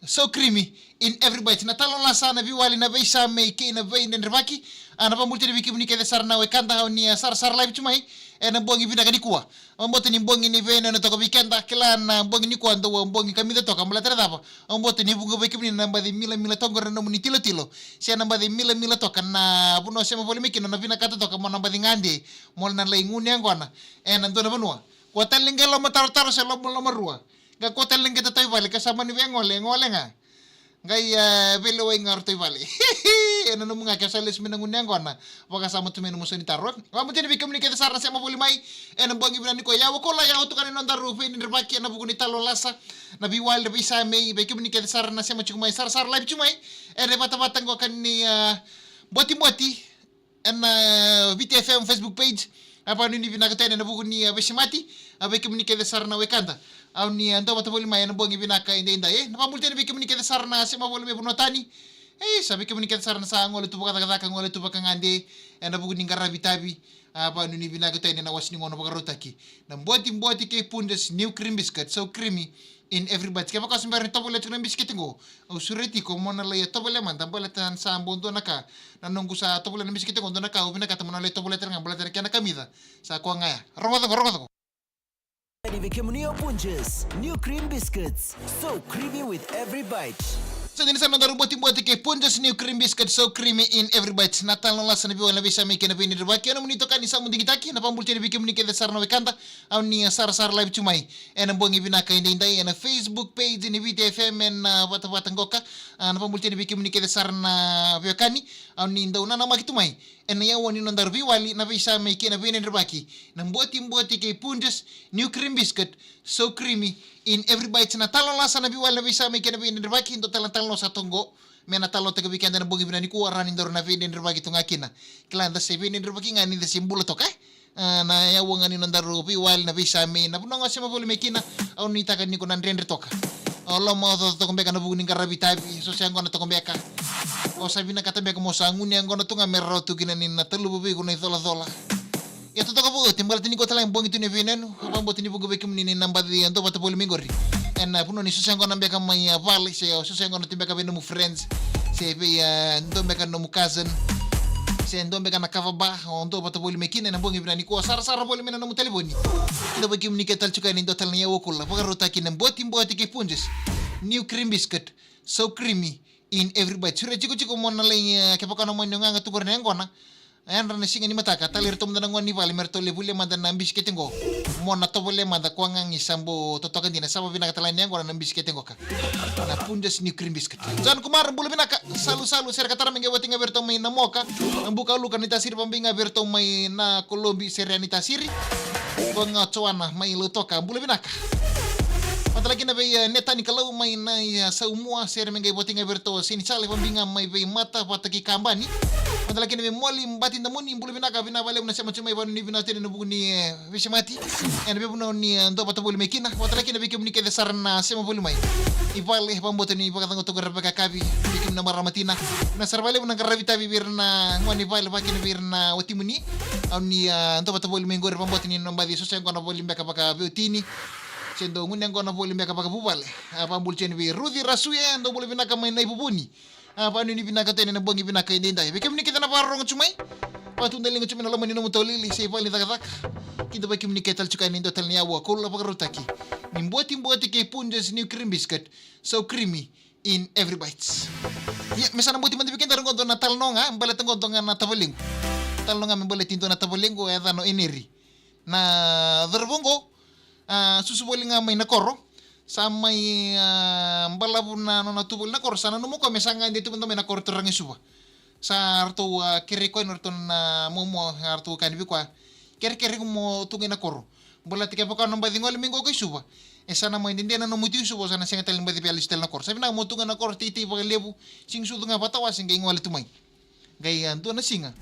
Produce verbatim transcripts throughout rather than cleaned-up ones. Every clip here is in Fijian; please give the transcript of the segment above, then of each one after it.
So creamy in every bite. Na talanoa lasa, na veiwali, na veisamei kei na veidredrevaki. A, na vabula tale vei kemuni kece sara na wekada, au ni, a, sarasara live tu mai ena bogi vinaka nikua. Au bota ni bogi ni veiyanuyanu toka vei keda, kila na bogi nikua dau, a, bogi kamica toka, baleta na cava? Au bota ni vuqa vei kemuni na baci milamila toka qori na nomuni tilotilo, se na baci milamila toka na vanua sema voli mai kina, na vinakata toka mo na baci gade, mo na lai gunu yaqona ena dua na vanua. Kua tale ni qai lomatarotaro se lomalomarua. Qai kua tale ni qai tatauvale, ke sa mani via gole, gole ga. Qai, e, veilewai ga o ratou i vale. Ena nomu ga ke sa lesu mai na gunu yaqona, vakasama tu mai nomu sau ni taro. Vabula tale vei kemuni kece sara na sema voli mai ena bogi vinaka nikua. Yawa koula, yawa tukana ni nodaru veidredrevaki ena vuku ni talanoa lasa, na veiwali, na veisamei, vei kemuni kece sara na sema tiko mai, sarasara live tiko mai ena ivatavata qoka ni, e, Botiboti ena, e, Viti F M Facebook page. A, vanuinui vinaka tu yani ena vuku ni, e, veisemati, a, vei kemuni kece sara na wekada. Au ni, e, dau vata voli mai ena bogi vinaka edaidai, e. Na vabula tale vei kemuni kece sara na sema voli mai vanua tani. E, sa vei kemuni kece sara na sa gole tu vakacakacaka, gole tu vakagade ena vuku ni qaravi tavi. A, vanuinui vinaka tu yani ena wase ni gauna vakarautaki. Na Botiboti kei Punjas new cream biscuit, so creamy in every bite. Kevaka o se bera ni tovolea tiko na bisikete qo, au sureti iko mo na lai tovolea mada, baleta ni sa bau dua na ka. Na noqu sa tovolea na bisikete qo, dua na ka au vinakata mo na lai tovolea tale ga, baleta na kena kamica sa koya ga ya. Rogoca qo, rogoca qo. Ni vei kemuni o Punjas new cream biscuits, so creamy with every bite. Sa dina sa nodaru Botiboti kei Punjas new cream biscuit, so creamy in every bite. Na talanoa lasa, na veiwali, na veisamei kei na veidredrevaki ena nomuni itokani Samu Digitaki. Na vabula tale vei kemuni kece sara na wekada, au ni, e, sarasara live tu mai ena bogi vinaka edaidai ena Facebook page ni Viti F M ena, e, vatavata qoka. A, na vabula tale vei kemuni kece sara na veiwekani, au ni dau nanamaki tu mai ena yawa ni nodaru veiwali, na veisamei kei na veidredrevaki. Na Botiboti kei Punjas new cream biscuit, so creamy in every bite. Na talanoa lasa, na veiwali, na veisamei kei na veidredrevaki. Dua tale na talanoa sa toka qo me na talanoataki vei keda ena bogi vinaka nikua, rawa ni daru na veidredrevaki toka ga kina. Kila, da se veidredrevaki ga ni da se bula toka, e. A, na yawa ga ni nodaru veiwali, na veisamei, na vanua ga o sema voli mai kina, au nuitaka ni ko na dredre toka. O lomaocaoca toka beka ena vuku ni qaravi tavi, so se yaqona toka beka. O sa vinakata beka mo sa gunu yaqona tu ga me rawa tu kina ni na taluva vei iko na icolacola. Ia totoka vakaoti, baleta ni qo tale ga e bogi tu ni veiyanuyanu. Au vakabauta ni vuqa vei kemuni ni na baci, e, dau vata voli mai qori ena vanua ni so se yaqona beka mai, e, vale, se o so se yaqona tu beka vei nomu friends, se vei, e, dua beka nomu cousin, se dua beka na kava ba o dau vata voli mai kina ena bogi vinaka nikua. Sarasara voli mai na nomu talevoni. Kidavaki kemuni kece tale tiko yani e dua tale na yawa koula vakarautaki na Botiboti kei Punjas new cream biscuit, so creamy in every bite. Sureti iko tiko mo na lai, e, kevaka o na mani gaga tu qori na yaqona, yadra na siga ni mataka, talai iratou mada na gone ni vale me ratou lai volia mada na bisikete qo. Mo na tovolea mada, koya ga ni sa bau totoka dina, sa vakavinaka tale ga ni yaqona na bisikete qoka. Na Punjas new cream biscuit. John Kumar, bula vinaka. Salu, Salu, sere ka tara mai qai vata ga vei iratou mai Namoka. Buka Luka, Naitasiri, vakabibi ga vei iratou mai Nakolobi, sere Naitasiri. Koya ga o Joana mai Lautoka, bula vinaka. Vata tale kina vei, e, Netani Kalau mai na, e, Saumua, sere me qai vata ga vei iratou o Senisale, vakabibi ga mai vei Mata vata kei Kabani. Vata tale kina vei Moli Bati Damuni, bula vinaka, vinaka vakalevu na sema tu mai, vanuinui vinaka tu yani ena vuku ni, e, veisemati ena veivanua ni, e, dau vata voli mai kina. Vata tale kina vei kemuni kece sara na sema voli mai i vale, vakabauta ni vakacagau toka ira vakayakavi, vei kemuni na marama tina. Vinaka sara vakalevu na qaravi tavi vei ira na gone ni vale, vaka kina vei ira na watimuni. Au ni, e, dau vata voli mai qori, vakabauta ni na baci so se yaqona voli beka vakaveiwatini, se dau gunu yaqona voli beka vakavuvale. A, vakabula tu yani vei Ruci Rasue, dou bula vinaka mai Naivuvuni. A, vanuinui vinaka tu yani ena bogi vinaka edaidai. Vei kemuni kece na vakarorogo tu mai, vakatudaliga tu mai na loma ni nomu taulili se i vale ni cakacaka. Kidavaki kemuni kece tale tiko yani e dua tale na yawa koula vakarautaki ni Botiboti kei Punjas new cream biscuit, so creamy in every bite. Ia, me sa na boti mada vei kedaru qo dua na talanoa ga, baleta qo dua ga na tavalequ. Talanoa ga me baleti dua na tavalequ, e yacana o Eneri. Na cauravou qo, a, susu voli ga mai na koro. Sa mai, a, balavu na nona tu voli na koro, sa nanuma o koya me sa gade tu mada mai na koro turaga i Suva. Sa ratou, a, kerei koya na ratou na momo, a, ratou kaya vei koya, kerekere iko mo tu ga i na koro. Baleta kevaka o na baci gole mai qo i Suva, e sa na mai dede na nomu tiko i Suva, o sa na sega tale ni baci via lesu tale na koro. Sa vinaka mo tu ga i na koro, teitei vakalevu, sega ni sucu ga vakatawase, qai gole tu mai. Qai, a, dua na siga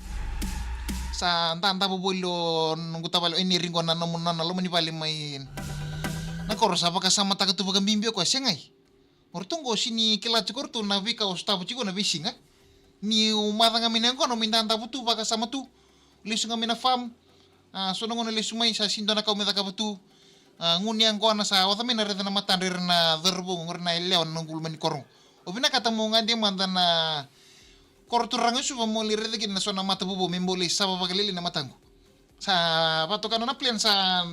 sa dadavo voli o noqu tavale o Eneri qo na nona, nona loma ni vale mai na koro. Sa vakasamataka tu vakabibi o koya, segai. O ratou qo sega ni kila tiko o ratou na veika o sotava tiko na veisiga. Niu maca ga mai na yaqona, au mai dadavo tu, vakasama tu. Lesu ga mai na farm. A, so na gauna lesu mai sa sega ni dua na ka au mai cakava tu. A, gunu yaqona sa oca mai na raica na matadra ira na cauravou qori na yalewa na noqu loma ni koro. O vinakata mo gade mada na koro turaga i Suva mo lai raica kina na so na matavuvou me bau lai sava vakalailai na mataqu. Sa vakatoka nona plan sa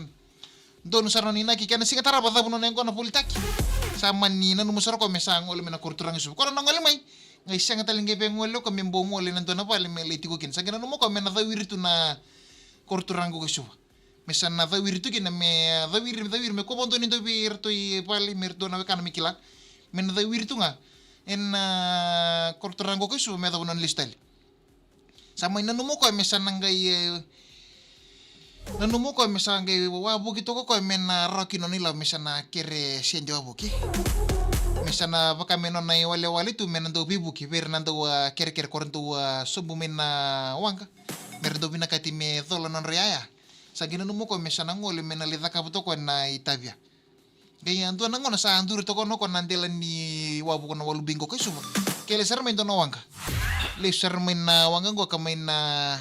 donu sara nona inaki kei na siga tarava cavu nona yaqona volitaki. Sa mani nanuma sara o koya me sa gole mai na koro turaga i Suva. Ko na gole mai, qai sega tale qai via gole o koya me bau gole na dua na vale me lai tiko kina. Sa qai nanuma o koya me na cawiri tu na koro turaga qo i Suva. Me sa na cawiri tu kina me cawiri, me cawiri me ko vodo ni dau vei iratou i vale me iratou na wekana me kila. Me na cawiri tu ga ena koro turaga qo i Suva me yacova nona lesu tale. Sa mai nanuma o koya me sa na qai, e, nanuma o koya me sa qai wavoki toka o koya me na rawa kina nona ilavo me sa na kere sede wavoki. Me sa na vaka me nona iwalewale tu me na dau veivuke vei ira na dau, a, kerekere ko ra dau, a, sobu mai na waqa. Me ra dau vinakati me cola nodra iyaya. Sa qai nanuma o koya me sa na gole me na lai cakava toka o koya na itavia. Qai a dua na gauna sa duri toka o koya na dela ni wavu ko na walu bei qo kai Suva. Kele sara mai dua na waqa. Lesu sara mai na waqa qo ka mai na,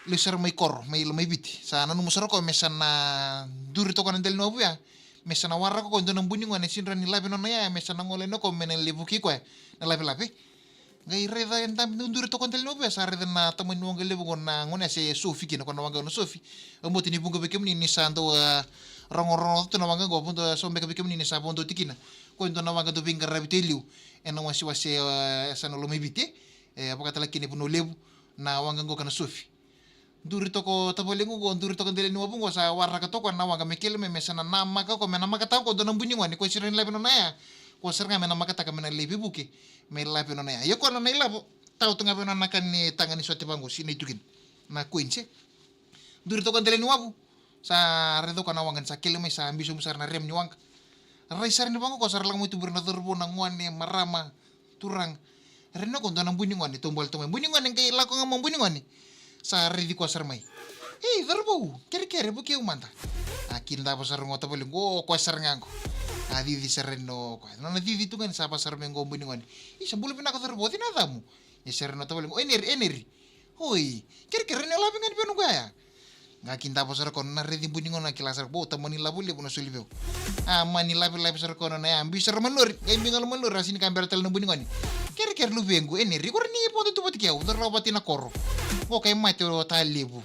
lesu sara mai koro mai Lomaiviti. Sa nanuma sara o koya me sa na duri toka na dela ni wavu ya. Me sa na waraka o koya dua na bui ni gone sidra ni lave nona yaya me sa na gole o koya me na levuki koya na lavelave. Qai raica e dabe duri toka dela ni wavu ya, sa raica na tamani waqa levu qo na gone ya se sofi kina, ko na waqa na sofi. Au bau ni vuqa vei kemuni ni sa dau, a, rogorogo tu na waqa qo, vodo, so beka vei kemuni ni sa vodo tikina. Ko e dua na waqa dau veiqaravi tu e liu ena wasewase, a, e sa na Lomaiviti. E, vakatale kina e Vanua Levu na waqa qo ka na sofi. Duri toka o tavalequ qo, duri toka dela ni wavu qo, sa waraka toka na waqa me kele mai me sa na namaka o koya, me namakataka o koya dua na bui ni gone, ko sira ni lave nona yaya. Ko sara ga me namakataka me na lai veivuke me lave nona yaya. Ia o koya nona ilavo, tau tu ga vei nona ka ni taga ni sote vaqo, sinai tu kina na coins. Duri toka dela ni wavu, sa raica o koya na waqa ni sa kele mai, sa biu sobu sara na rem ni waqa. Rai sara ni waqa o koya sa ra lako mai tu vei ira na cauravou, na gone, marama, turaga. Raica o koya dua na bui ni gone, tou bale toka mai. Bui ni gone qai lako ga mai o bui ni gone. Sa raici koya sara mai. Ei, cauravou, kerekere, vukei au mada. A kidava sara qo o tavalequ, o koya sara ga qo. A cici sara yani o koya. Nona cici tu ga ni sa va sara mai qo o bui ni gone. Isa, bula vinaka cauravou, o cei na yacamu? Ia sara yani o tavalequ, o Eneri, Eneri. Oi, kerekere, ni o lave ga ni vei noqu yaya. Qai kidava sara o koya, nona raici bui ni gone, kila sara, bo, tamani lavo levu na soli vei au. A mani lavelave sara o koya nona yaya, biu sara mai na lori, qai biu ga mai na lori, a sega ni ka bera tale na bui ni gone. Kerekere luvequ, Eneri, ko rawa ni vodo tu vata kei au, daru lako vata ina koro. Qo qai mate o Talevu.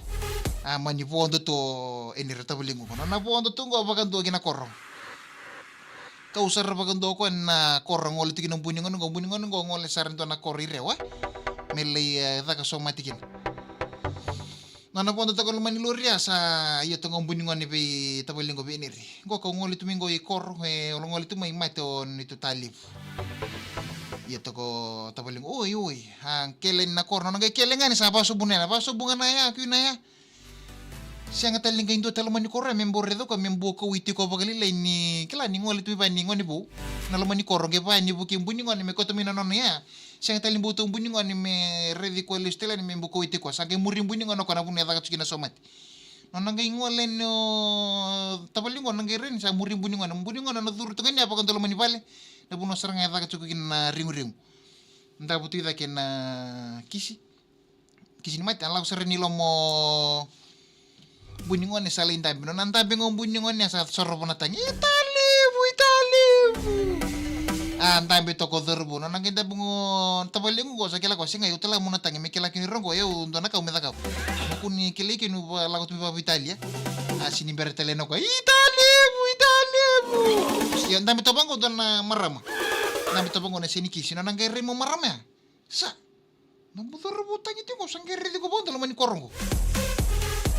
A mani vodo tu o Eneri, tavalequ qo, nona vodo tu qo vakadua ki na koro. Kau sara vakadua o koya na koro, gole tu kina o bui ni gone qo, bui ni gone qo gole sara e dua na koro i Rewa, e, me lai, e, caka somate kina. Nona vodo toka loma ni lori ya, sa ia toka o bui ni gone vei tavalequ, vei Eneri. Qo kau gole tu mai qo i koro, e, o gole tu mai, mate o neitou Talevu. Ia toka o tavalequ, oi, oi. A kele yani na koro, nona qai kele ga yani sa vasobu na yaya, vasobu ga na yaya, kua na yaya. Sega tale ni qai dua tale loma ni koro ya me bau raica o koya, me bau kauwaitaki koya vakalailai ni kila ni gole tu mai vei ni gone vou. Na loma ni koro qai vaya ni vukei bui ni gone me kauta mai na nona yaya. Sega tale ni bau tau bui ni gone me raici koya lesu tale yani me bau kauwaitaki koya. Sa qai muri bui ni gone o koya na vanua e caka tiko kina na somate. Nona qai gole yani o tavalequ qo, nona qai rai ni sa muri bui ni gone. Bui ni gone nona curu toka yani ya vakadua loma ni vale. Na vanua sara ga e caka tiko kina na reguregu. Davo tu i cake na kisi. Kisi ni mate, a lako sara yani i loma o bui ni gone sa lai dabe. Nona dabe ga o bui ni gone sa sorova na tagi. Italevu, Italevu. A dabe toka o cauravou. Nona qai dabe qo o tavalequ qo, sa kila o koya, sega, io, au tale ga mai na tagi me kila kina o ira qo, io, au dua na ka au me cakava. Mo kua ni kilai kina, au lako tu mai vakaveitalia. A sega ni bera tale yani o koya. Italevu, Italevu. Ia dabe toka vaqo dua na marama. Dabe toka vaqo na senikisi. Nona qai rai mai o marama ya. Sa na bucoro vou, tagi tiko, sa qai raici koya vakadua loma ni koro qo.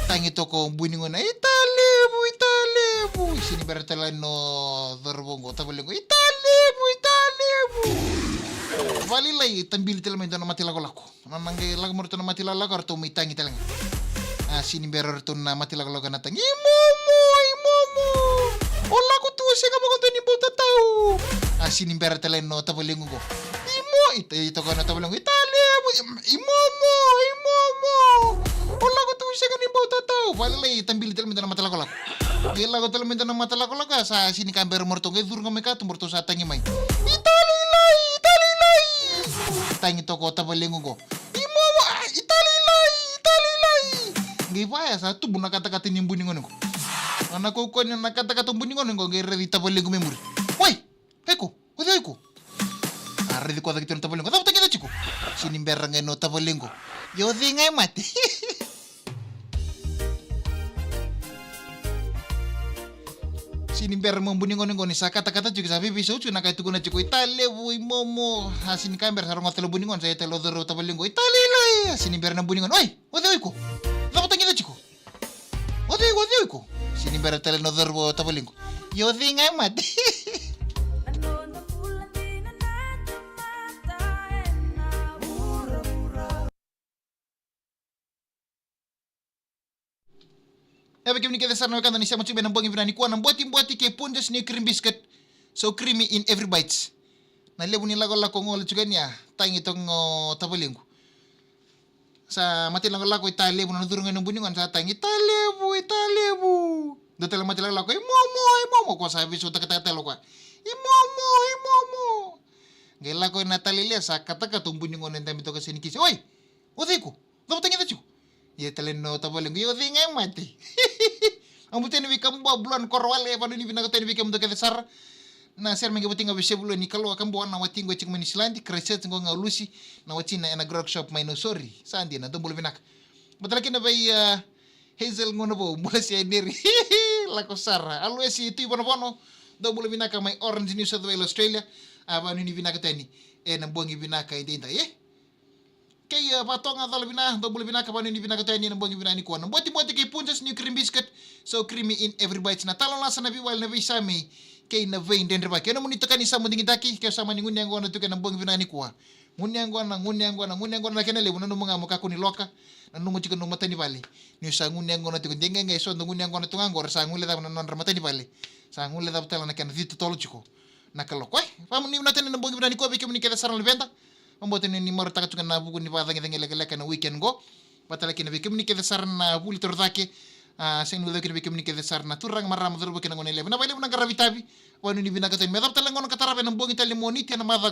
Tagi toka o bui ni gone, Italevu, Italevu. Sega ni bera tale yani o cauravou qo, tavalequ, Italevu, Italevu. Vakalailai, tabili tale mai dua na mate lakolako. Nona qai lako mai o ratou na mate lakolako, ratou mai tagi tale ga. A sega ni bera o ratou na mate lakolako na tagi. Imomo, imomo. O lako tu, o sega vakadua ni bau tatau. A sega ni bera tale yani o tavalequ qo. Imo, i, i toka na tavalequ, Italevu, im-, imomo, imomo. O lako tu, sega ni bau tatau. Vakalailai, tabili tale mai dua na mate lakolako. Qai lako tale mai dua na mate lakolako, sa sega ni ka bera mai o ratou, qai curu ga mai katuba, o ratou sa tagi mai. Italeilai, Italeilai. Tagi toka o tavalequ qo. Imomo, a, Italeilai, Italeilai. Qai vaya sa tubu na katakata ni bui ni gone qo. Nona kaukauwa ni nona katakata o bui ni gone qo qai raici tavalequ mai muri. Oi! Iko! O cei o iko? A raici koya cake tiko na tavalequ. Cava o tagica tiko? Sega ni bera ga ena tavalequ. Ia o cei ga e mate? Sega ni bera mai o bui ni gone qo ni sa katakata tiko, sa veiveisau tiko na ka e tukuna tiko, i talevu, i momo. A sega ni ka bera, sa rogoca tale o bui ni gone, sa ia tale o cauravou tavalequ, i talailai. A sega ni bera na bui ni gone. Oi, o cei o iko? Cava o tagica tiko? O cei, o cei o iko? Sega ni bera tale na cauravou tavalequ. Ia o cei ga e mate? E vei kemuni kece sara na wekada ni sema tiko mai na bogi vinaka nikua, na botiboti kei punjas ni cream biscuit. So creamy in every bite. Na levu ni lakolako qo, levu tiko yani, a tagi toka qo tavalequ. Sa matailakolako i talevu, na nona curu ga ena bui ni gone sa tagi, i talevu, i talevu. Dua tale matailakolako, i momo, i momo. Koya sa veisautaka tale o koya, i momo, i momo. Qai lako ena taleilai, sa katakata o bui ni gone, dabe toka, sega ni kisi. Oi, o cei iko? Cava o tagica tiko? Ia tale na tavalequ, ia o cei ga e mate? Au bula tani vei Kabuabula, na koro wale, e vanuinui vinaka tani vei kemudou kece sara. Na sere mai qai voti ga vei Sevulua ni Kaloa Kabua, na watiqu e tiko mai Niusiladi, Christchurch qo ga o Lucy, na watina ena Grog Shop mai Nausori. Sa dina, dou bula vinaka. Vata tale kina vei, ah, Hazel Gonavou, bula se Neri. Lako sara. Aloesi Tui Vonovono, dou bula vinaka mai Orange, New South Wales, Australia. A vanuinui vinaka tani ena bogi vinaka edaidai, e? Kei, e, Vatoga Calo Vina, dou bula vinaka, vanuinui vinaka tani ena bogi vinaka nikua. Na botiboti kei punjas ni cream biscuit, so creamy in every bite. Na talanoa lasa, na veiwali, na veisame kei na veidredrevaki. Ena nomuni itokani Samu Digidaki, ke sa mani gunu yaqona tiko ena bogi vinaka nikua. Gunu yaqona, gunu yaqona, gunu yaqona na kena levu, nanuma ga mo kakua ni loka, nanuma tiko na nomu matanivale. Niu sa gunu yaqona tiko, de qai qai so dau gunu yaqona tu ga qori, sa guilecava na nodra matanivale. Sa guilecava tale na kena citotolo tiko na kaloko. E, vanuinui vinaka tani ena bogi vinaka nikua vei kemuni kece sara na luveda. Vakabauta ni, ni marautaka tiko na vuku ni vakacagicagi lekaleka ena weekend qo. Vata tale kina vei kemuni kece sara na vuli torocake. A, sega ni ucau kina vei kemuni kece sara na turaga, marama, cauravou kei na goneyalewa. Vinaka vakalevu na qaravi tavi. Vanuinui vinaka tani. Me cava tale na gauna ka tarava ena bogi tale ni Moniti, ena macawa